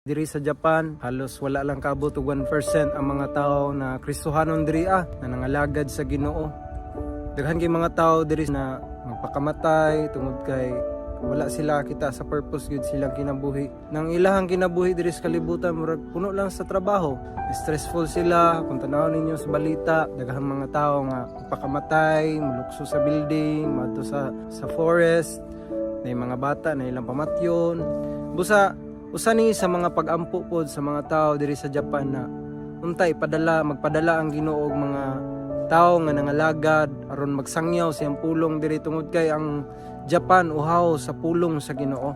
Diri sa Japan, halos wala lang kaabot og 1% ang mga tao na Kristohanon diri na nangalagad sa Ginoo. Daghan kay mga tao diri na magpakamatay tungod kay wala sila kita sa purpose gyud silang kinabuhi. Nang ilahang kinabuhi diri sa kalibutan, murag puno lang sa trabaho. Stressful sila. Kung tan-awon ninyo sa balita, daghang mga tao nga magpakamatay, mulukso sa building, moadto sa forest, na mga bata na ilang pamatyon. Busa usa ni sa mga pag-ampo pod sa mga tao diri sa Japan na untay padala magpadala ang Ginoo og mga tao nga nangalagad aron magsangyaw siyang pulong diri, tungod kay ang Japan uhaw sa pulong sa Ginoo.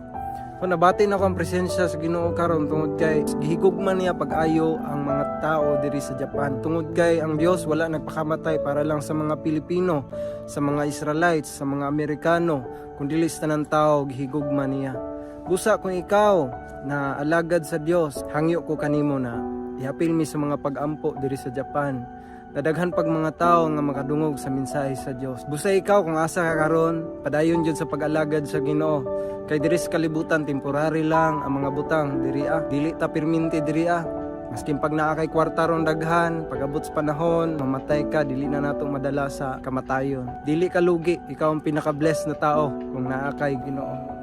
So nabati nako ang presensya sa Ginoo karon tungod kay gihigugma niya pag-ayo ang mga tao diri sa Japan. Tungod kay ang Dios wala nagpakamatay para lang sa mga Pilipino, sa mga Israelites, sa mga Amerikano, kun dili sa tanan tao gihigugma niya. Busa kung ikaw na alagad sa Dios, hangyo ko kanimo na ihapil mi sa mga pag-ampo diri sa Japan. Nadaghan pag mga tao nga makadungog sa mensahe sa Dios. Busa ikaw kung asa ka karon, padayon jud sa pag-alagad sa Ginoo. Kay diri sa kalibutan, temporary lang ang mga butang diri ah. Dili ta perminti diri ah. Maskin pag naa kay kwarta ron daghan, pag-abot sa panahon, mamatay ka, dili na nato madala sa kamatayon. Dili ka lugi, ikaw ang pinaka-blessed na tao kung naa kay Ginoo.